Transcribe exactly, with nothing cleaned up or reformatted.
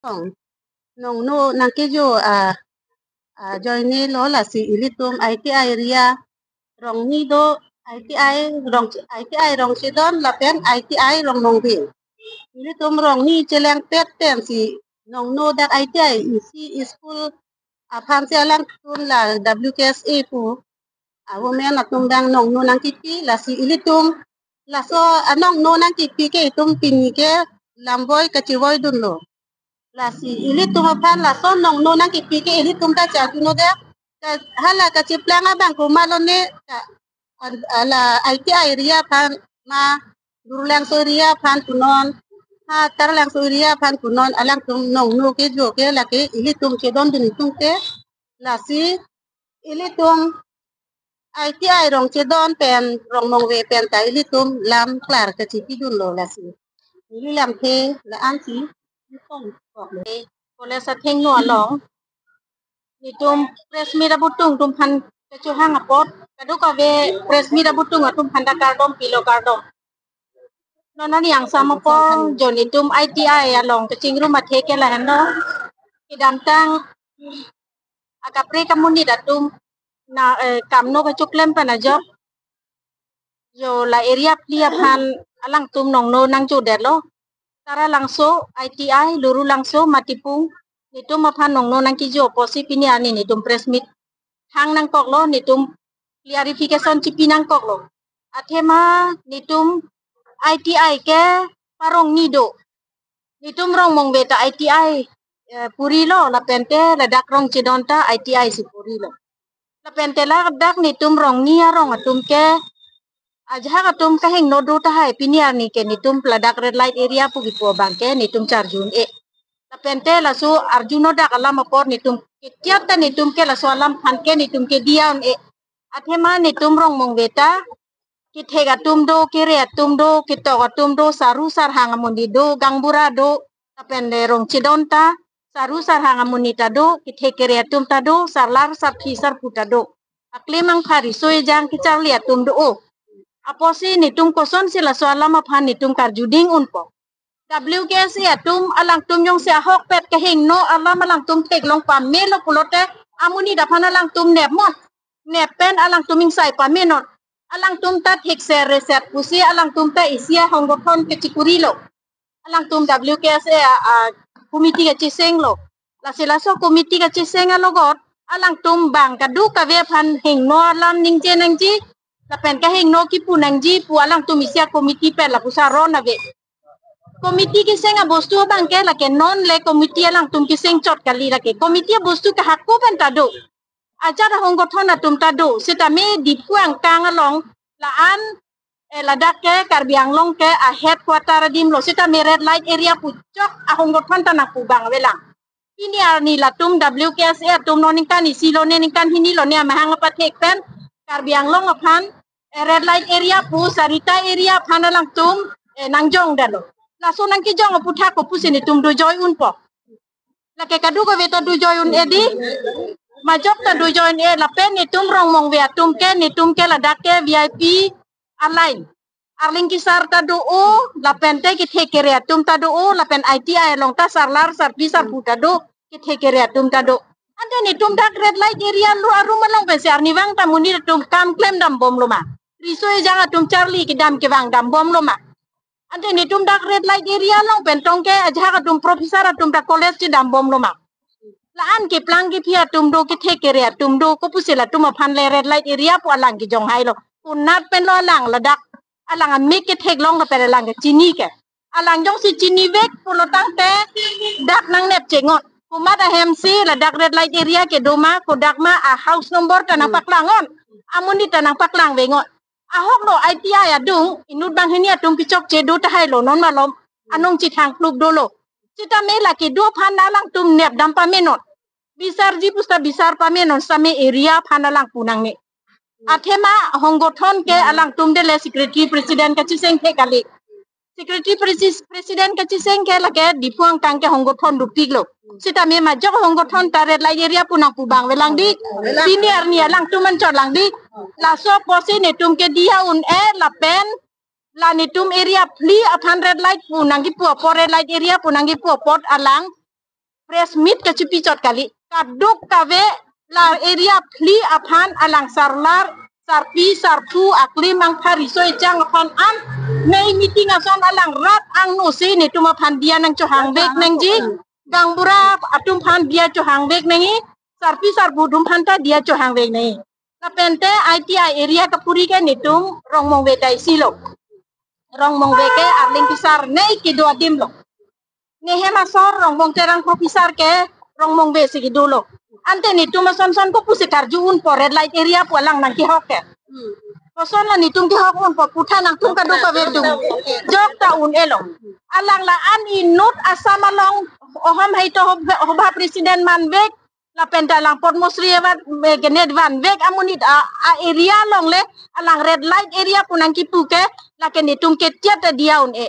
Nongno nangkejo a ajoine lo lasi ilitum I T I area rong ni do, I T I rong, I T I Rongchedon lapen I T I Rongmongve. Ilitum rong ni chelangpet pensi nongno dak I T I isi school aphansi alangtum la W K S A pu a women atum abang nongno nangkipi lasi ilitum laso anongno nangkipi ke itum pini ke lamvoi kachivoidunlo. Lasi ilitum aphan laso nongno nangkipi ke ilitum ta charjuno dak. Ka, hala kachiplang abang komatlo ne ka, an, ala I T I area aphan ma Durulangso area aphan punon, ha Taralangso area aphan punon, alangtum nongno kejo ke lake ilitum chedondun itum ke. Lasi ilitum I T I Rongchedon pen Rongmongve pen ta ilitum lam klar kachipidunlo lasi. Ili lamthe la-ansi college athengno along netum press meet abutung atum aphan kachohang apot, kadokave press meet abutung atum aphan ta kardom pilo, kardom. Non ani angsam apor jo netum I T I along kachingrum athe ke lahenlo. Kedamtang akaprek amonit atum na, eh, kamno kachoklem pen ajok jo la area phli aphan alangtum nongno nangjodetlo. Taralangso, I T I, Lurulangso, Matipung, netum aphan nongno nangkejo apotsi pini arni netum press meet thang nangkoklo, netum clarification chipi nangkoklo. Athema netum I T I ke parong ni do. Netum Rongmongve ta I T I, eh, purilo, lapente ladak Rongchedon ta I T I si purilo. Lapente ladak netum rong ni arong atum ke ajahak atum kahingno do tahai, pini arni ke netum ladak red light area pu kipu abang ke netum charju un-e. Lapente laso arjuno dak alam apor netum ketiap ta netum ke laso alam aphan ke netum ke diya un-e. Athema netum Rongmongve ta kethek atum do, kere atum do, ketok atum do, saru sarhang amonit do, gaonbura do, lapen le Rongchedon ta saru sarhang amonit ta do, kethek kere atum ta do, sarlar sarpi sarpo ta do. Aklem angpha riso ejang kecharli atum do-o. Apotsi netum kosonsi laso alam aphan netum karjuding unpo? W K S A atum alangtum jongsi ahokpet kahingno alam alangtum theklong pamelo pulote amonit aphan alangtum nepnon. Nep pen alangtum ingsai pamenon. Alangtum ta thekser reser pusi alangtum ta isi ahonggothon kachikurilo. Alangtum W K S A a, a committee kachisenglo. Lasi laso committee kachiseng alogot alangtum bang kadokave aphan hingno alam ningje nangji lapen kahingno kipu nangji pu alangtum isi a committee pen lapuson aron ave. Committee keseng abostu abang ke lake non le committee alangtum keseng chot kali, lake committee abostu kahako pen ta do. Ajat ahonggothon atum ta do. Sitame Diphu angkang along la-an, eh, ladak ke Karbi Anglong ke a headquarter adim lo. Sitame red light area pu chok ahonggothon ta nangpu abang avelang. Pini arni latum W K S A atum non ningkan isi lone, ningkan hini lone amahang apathek pen Karbi Anglong aphan, eh, red light area pu sarita area aphan alangtum, eh, nangjongdetlo. Laso nangkejong aputhak kopusi netum dojoi unpo? Lake kadokave ta dojoi un-e di. Majok ta dojoi un-e, lapen netum Rongmongve atum ke, netum ke ladak ke V I P a-line. Arleng kesar ta do-o, lapente kethek kere atum ta do-o, lapen I T I along ta sarlar sarpi sarpo ta do, kethek kere atum ta do. Ante netum dak red light area lo arum along pensi arnivang ta monit atum kam klemdambomlo ma? Riso ejang atum charli kedam kevangdambomlo ma? Ante netum dak red light area along pen tong ke ajahak atum professor atum ta college chedambomlo ma? La-an keplang kephi atum do, kethek kere atum do, kopusi latum aphan le red light area pu alang kejonghailo? Konat pen lo alang ladak alang amik ketheklong lapen alang kechini ke. Alang jongsi chinivek pulo tangte dak nangnep chengot. Komat ahemsi ladak red light area kedo ma, kodak ma, a house number ta nangpaklang-ot, amonit ta nangpaklangve-ot. Ahok lo I T I adung, inut banghini atum kechokche do tahai lo, non malom anong chithang plup dolo. Sitame lake do aphan alangtum nepdam pamenon. Bisarji pusta bisar pamenon, sitame area aphan alang pu nangne. Athema honggothon ke alangtum dele secretary president kachiseng the kali. Secretary presi-, president kachiseng ke lake Diphu angkang ke honggothon dopiklo. Sitame majok honggothon ta red light area pu nangpu abang avelang di. Pini arni alangtum anchot lang di. Laso apotsi netum ke diya un-e lapen la netum area phli aphan red light pu nangkipu apot, red light area pu nangkipu apot alang press meet kachipi chot kali. Kadokave la area phli aphan alang sarlar, sarpi, sarpo, aklim angpha riso ejang aphan an nei meeting ason alang rat angno si netum aphan diya nangchohangvek nangji. Gaonbura atum aphan diya chohangvek nangji. Sarpi sarpo atum aphan ta diya chohangvek nangji. Lapen te I T I area kapuri ke netum Rongmongve ta isi lo. Rongmongve ke Arleng Phisar nei kedo adim lo. Nehem asor Rongbong Terang Pho Phisar ke Rongmongve si kedo lo. Ante netum ason son kopusi karju unpo red light area pu alang nangkehok ke. Koson la netum kehok unpo pu than nangtum kadokave atum jok ta un-e lo. Alang la an inut Assam along ohom hai to hobha president manvek, lapen ta alang Padma Shri award, eh, genet vanvek amonit a, a area along le alang red light area pu nangkipu ke, lake netum ketiat ta diya un-e.